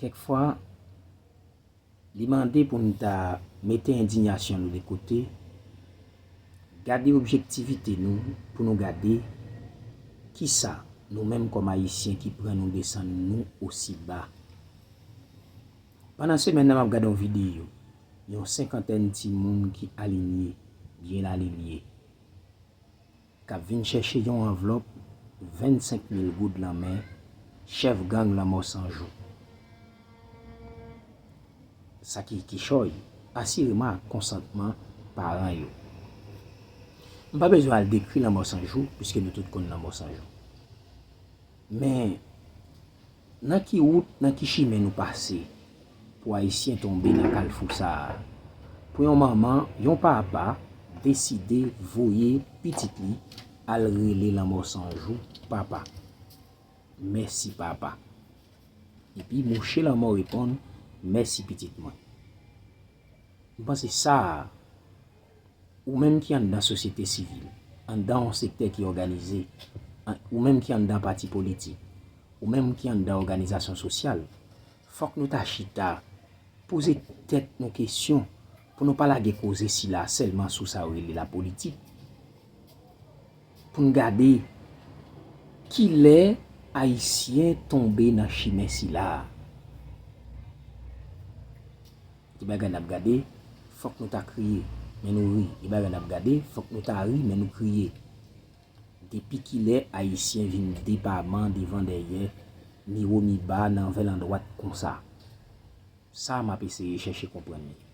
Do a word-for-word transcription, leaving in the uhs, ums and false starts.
Kèk fwa, li mande pou n ta mete endiyasyon nou de kote, gade objektivite nou, pou nou gade kisa nou menm kòm Ayisyen ki pran nou desann nou osi ba. Pandan semèn nan, m ap gade yon videyo, yon senkantèn timoun ki alinye, byen alinye, k ap vin chèche yon anvlòp vennsenk mil goud nan men chèf gang Lanmò San Jou. Sa ki kichòy, asireman ak konsantman paran yo. M pa bezwen al dekri Lanmò San Jou, piske nou tout konn Lanmò San Jou. Men, nan ki wout, nan ki chimen nou pase pou Ayisyen tonbe nan kalfou sa a? Pou yon manman, yon papa deside voye pitit li al rele Lanmò San Jou papa. Mèsi papa. Epi mouche Lanmò reponn, mèsi pitit mwen. M panse sa a, ou menm ki anndan sosyete sivil, anndan yon sektè ki òganize, an- ou menm ki anndan pati politik, ou menm ki anndan òganizasyon sosyal, fòk nou ta chita, poze tèt nou kesyon pou nou pa lage koze sila sèlman sou sa yo rele lapolitik. Pou n gade kilè Ayisyen tonbe nan chimen sila a. Gen bagay n ap gade, fòk nou ta kriye, men nou ri. Gen bagay n ap gade, fòk nou ta ri, men nou kriye. Depi kilè Ayisyen vin depaman devan dèyè, mi wo mi ba, nan vèl andwat konsa? Sa m ap eseye chèche konprann li.